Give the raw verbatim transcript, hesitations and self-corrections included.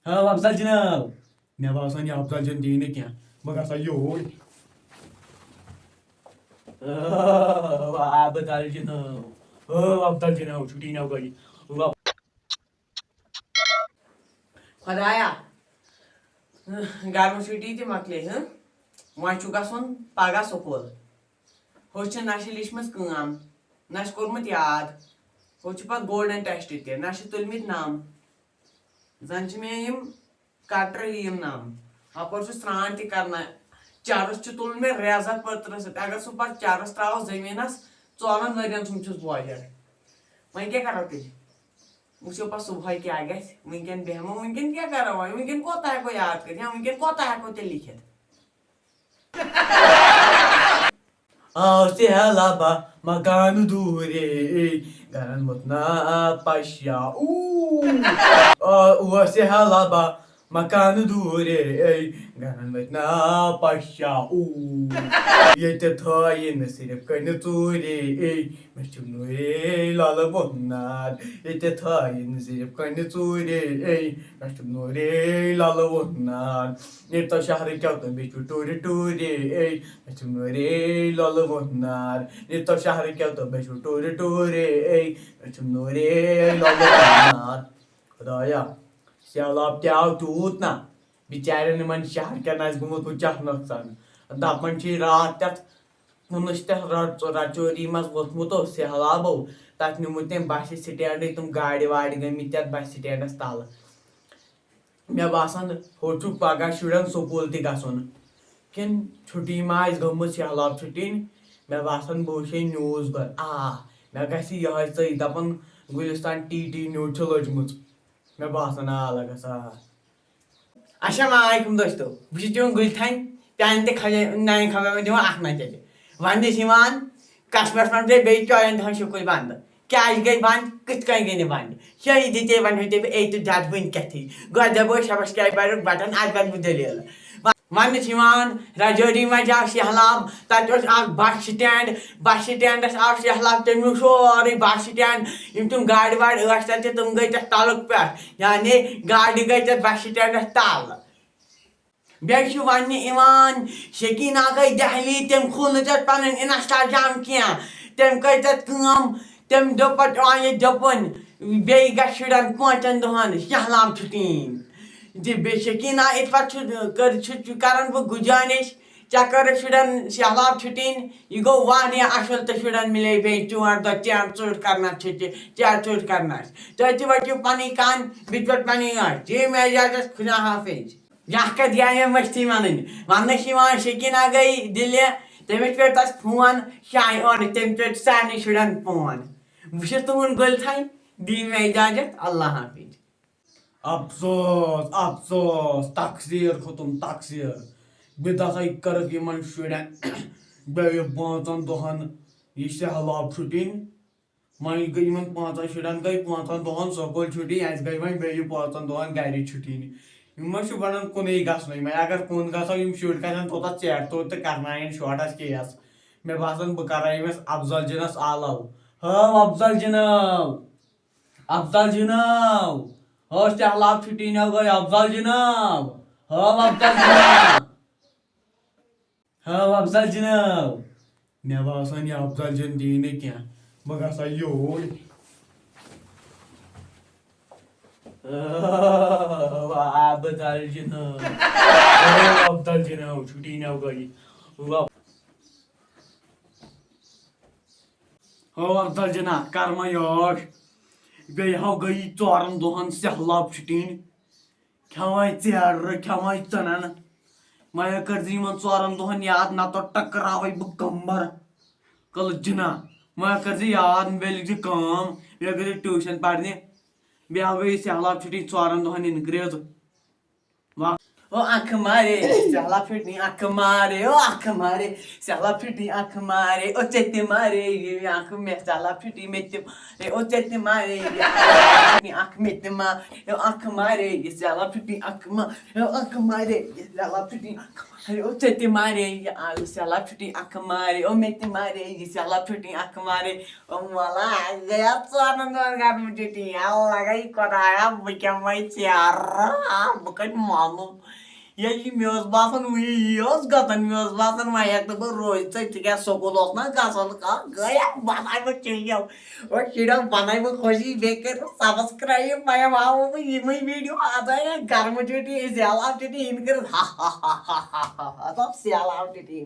آ، افضل جناب۔ مےٚ باسان، یہِ افضل جان دی نہٕ کینٛہہ۔ بہٕ گژھٕ ہا یوٗرۍ۔ آ، افضل جناب۔ آ، افضل جناب، چھُٹی نہ گٔے۔ خۄدایا، گرمہٕ چھُٹی تہِ مۄکلے، ہٕنٛہ؟ وۄنۍ چھُ گژھُن پگاہ سکوٗل۔ ہُہ چھِ نہ چھِ لیٖچھمٕژ کٲم، نہ چھِ کوٚرمُت یاد۔ ہُہ چھُ پتہٕ گولڈن ٹیسٹ تہِ، نہ چھِ تُلمٕتۍ نم۔ زن چھِ مےٚ یِم کٹرٕ ہی یِم نم۔ ہپٲرۍ چھُ سرٛان تہِ کرنہ۔ چرس چھُ تُلُن مےٚ ریزر پٔترٕ سۭتۍ۔ اگر سُہ پتہٕ چرس ترٛاوس زٔمیٖنس، ژورن ؤرین سُنٛد چھُس بوجر۔ وۄنۍ کیٛاہ کرو تیٚلہِ؟ وٕچھو پتہٕ صُبحٲے کیٛاہ گژھِ۔ وٕنکیٚن بیٚہمو، وٕنکیٚن کیٛاہ کرو وۄنۍ؟ وٕنکیٚن کوٗتاہ ہٮ۪کو یاد کٔرِتھ یا وٕنکیٚن کوٗتاہ ہٮ۪کو تیٚلہِ لیٖکھِتھ؟ آو سہلابا مکان دوٗرے، گرن ووٚتھ نا پشیا۔ اوٗ۔ آ، اوس سہلابا مکان دوٗرے، گرن ووٚتھ نا پشیا۔ اوٗ۔ ییٚتہِ تھٲیِن صرف کَنہِ ژوٗرے، مےٚ چھُم نوٗرے لالہٕ ووٚتھ نار۔ ییٚتہِ تھٲیِن صرف کَنہِ ژوٗرے، مےٚ چھُم نوٗرے لالہٕ ووٚتھ نار۔ ییٚتہِ تو شہرٕ کیو تہٕ بیٚیہِ چھُ ٹوٗرِ ٹوٗرے، اے، مےٚ چھُم نوٗرے لولہٕ ووٚتھ نار۔ ییٚتہِ تو شہرٕ کیو تہٕ بیٚیہِ چھُ ٹوٗرِ ٹوٗرے، اے، مےٚ چھُم نوٗرے لولہٕ ووٚتھ نار۔ خۄدایا، سہلاب تہِ آو تیوٗت نہ، بِچارٮ۪ن یِمن شہر کٮ۪ن آسہِ گوٚمُت وٕچھکھ نۄقصان۔ دَپان چھِ راتھ تَتھ کُنُش تَتھ رَ-، رَچوری منٛز ووٚتھمُت اوس سہلابو، تَتھ نیوٗمُت تٔمۍ بَسہِ سٹینڈٕے، تِم گاڑِ واڑِ گٔمٕتۍ تَتھ بَسہِ سٹینڈَس تَل۔ مےٚ باسان، ہُہ چھُ پگاہ شُرٮ۪ن سکوٗل تہِ گژھُن۔ کِنہٕ چھُٹی ما آسہِ گٔمٕژ، سہلاب چھُٹی؟ مےٚ باسان، بہٕ وٕچھے news گۄڈٕ۔ آ، مےٚ گژھِ یِہوٚے ژٔے دَپان، گُلِستان ٹی ٹی نیوٗ چھِ لٔجمٕژ۔ مےٚ باسان، آ، لَگس، آ۔ السلام علیکم دوستو، بہٕ چھُس دِوان گُلۍ تھانۍ، پیانہِ تہِ کھجے-، نانہِ کھمبے وۄنۍ دِوان اکھ نظرِ۔ وَننہٕ چھِ یِوان، کشمیرس منٛز گٔے بیٚیہِ ژورن دۄہن سکوٗل بنٛد۔ کیٛازِ گٔے بنٛد؟ کِتھ کٔنۍ گٔے نہٕ بنٛد؟ صحیح detail وَنہو تۄہہِ بہٕ A to Z وٕنۍ کٮ۪تھٕے۔ گۄڈٕ دَبٲیِو subscribe-ُک button، اَتھ بَنہٕ بہٕ دٔلیٖل۔ وَ-، وَننہٕ چھِ یِوان، راجوری منٛز آو سہلاب، تَتہِ اوس اَکھ bus stand، bus stand-َس آو سہلاب، تٔمۍ نیوٗ سورُے bus stand۔ یِم تِم گاڑِ واڑِ ٲسۍ تَتہِ، تِم گٔے تَتھ تَلُک پٮ۪ٹھ، یعنی گاڑِ گٔے تَتھ bus stand-َس تَل۔ بیٚیہِ چھُ وَننہٕ یِوان، شکیٖنا گٔے دہلی، تٔمۍ کھوٗل نہٕ تَتھ پَنُن Instagram کینٛہہ۔ تٔمۍ کٔر تَتھ کٲم، تٔمۍ دوٚپ پَتہٕ، آ، یہِ دوٚپُن، بیٚیہِ گژھِ شُرٮ۪ن پانٛژَن دۄہَن سہلاب چھُٹی۔ تہٕ بیٚیہِ شکیٖنا، یِتھ پٲٹھۍ چھُ، کٔر-، چھُ، چھُ کَران بہٕ گُزٲرِش، ژےٚ کٔرٕکھ شُرٮ۪ن سہلاب چھُٹی، یہِ گوٚو واریاہ اَصٕل تہٕ شُرٮ۪ن مِلے بیٚیہِ ژور دۄہ ژیر ژوٗر کَرنَس چھُٹی، ژیر ژوٗر کَرنَس۔ تُہۍ تہِ ؤٹِو پَنٕنۍ کَن، بہٕ تہِ وَٹہٕ پَنٕنۍ کَن۔ دِیِو مےٚ اِجازت، خدا حافظ۔ یَتھ کَتھ جایہِ مےٚ مٔشتٕے وَنٕنۍ۔ وَننہٕ چھِ یِوان، شکیٖنا گٔے دِلہِ، تٔمِس پیوٚو تَس فون، شاے اورٕ، تٔمۍ پیوٚو سارنٕے شُرٮ۪ن فون۔ بہٕ چھُس تُہُنٛد گُلۍ تھانۍ، دِیِو مےٚ اِجازت، اللہ حافظ۔ افسوس، افسوس، تقصیر کھوٚتُم، تقصیر۔ بِدعتٕے کٔرٕکھ یِمن شُرٮ۪ن بیٚیہِ پانٛژن دۄہن یہِ سہلاب چھُٹِنۍ۔ وۄنۍ گٔے یِمن پانٛژن شُرٮ۪ن گٔے پانٛژن دۄہن سکوٗل چھُٹی، اَسہِ گٔے وۄنۍ بیٚیہِ پانٛژن دۄہن گرِ چھُٹِنۍ۔ یِم ما چھِ بنان کُنُے گژھنٕے وۄنۍ؟ اگر کُن گژھو، یِم شُرۍ کھسن توٚتتھ ژیٹہِ توٚت تہٕ کرناون short-س case۔ مےٚ باسان، بہٕ کرٕ أمِس افضل جِنس آلو۔ ہاو افضل جِناب۔ افضل جناب، ہاو سہلاب چھُٹی نہ گٔے، افضل جناب، ہاو افضل جناب، ہاو افضل جناب۔ مےٚ باسان، یہِ افضل جن دی نہٕ کینٛہہ، بہٕ گژھٕ ہا یوٗرۍ۔ آ، افضل جناب، ہاو افضل جناب، چھُٹی نہ گٔے۔ ہو افضل جناح، کر ما یوش۔ بیٚیہِ ہاو گٔیی ژورن دۄہن سہلاب چھُٹِنۍ۔ کھٮ۪وان ژیرٕ، کھٮ۪وان ژٕنن۔ مےٚ کٔرزِ یِمن ژورن دۄہن یاد، نتہٕ ٹکراوے بہٕ کمبر۔ کلہٕ جناح، مےٚ کٔرزِ یاد، بیٚیہِ لیکھزِ کٲم، بیٚیہِ گٔژھزِ tuition پرنہِ۔ بیٚیہِ ہاو گٔیی سہلاب چھُٹِنۍ ژورن دۄہن increase۔ واہ۔ او اکھ مارے، سہلا پھٹنی اکھ مارے، او اکھ مارے، سہلا پھٹنی اکھ مارے، او ژےٚ تہِ مارے، یہِ اکھ مےٚ سہلا پھٹنی مےٚ تہِ مارے، او ژےٚ تہِ مارے، یہِ اکھ مےٚ تہِ مارے، او اکھ مارے، یہِ سہلا پھٹنی اکھ مارے، او اکھ مارے، یہِ سہلا پھٹنی اکھ مارے، او ژےٚ تہِ مارے، یہِ اکھ سہلا پھٹنی اکھ مارے، او مےٚ تہِ مارے، یہِ سہلا پھٹنی اکھ مارے، او مولا، گٔیا ژورن دۄہن گرمہٕ چھُٹی، اللہ گٔے خۄدایا، بہٕ کیٛاہ وۄنۍ ژیرٕ، بہٕ کتہِ مانہٕ؟ ییٚلہِ مےٚ اوس باسان، وۄنۍ یی اوس گژھان، مےٚ اوس باسان، وۄنۍ ہٮ۪کہٕ نہٕ بہٕ روٗزِتھٕے، تِکیٛازِ سکوٗل اوس نہ گژھان کانٛہہ۔ گٔیا بناے بہٕ چیٚنٛجو، أسۍ شُرٮ۪ن بناے بہٕ خوشی، بیٚیہِ کٔرِو subscribe، وۄنۍ ہاوو بہٕ یِمے video، اَدٕ گرمہٕ چھُٹی، سیلاب چھُٹی، یِم کٔرِتھ ہا ہا ہا ہا ہا ہا، سیلاب چھُٹی۔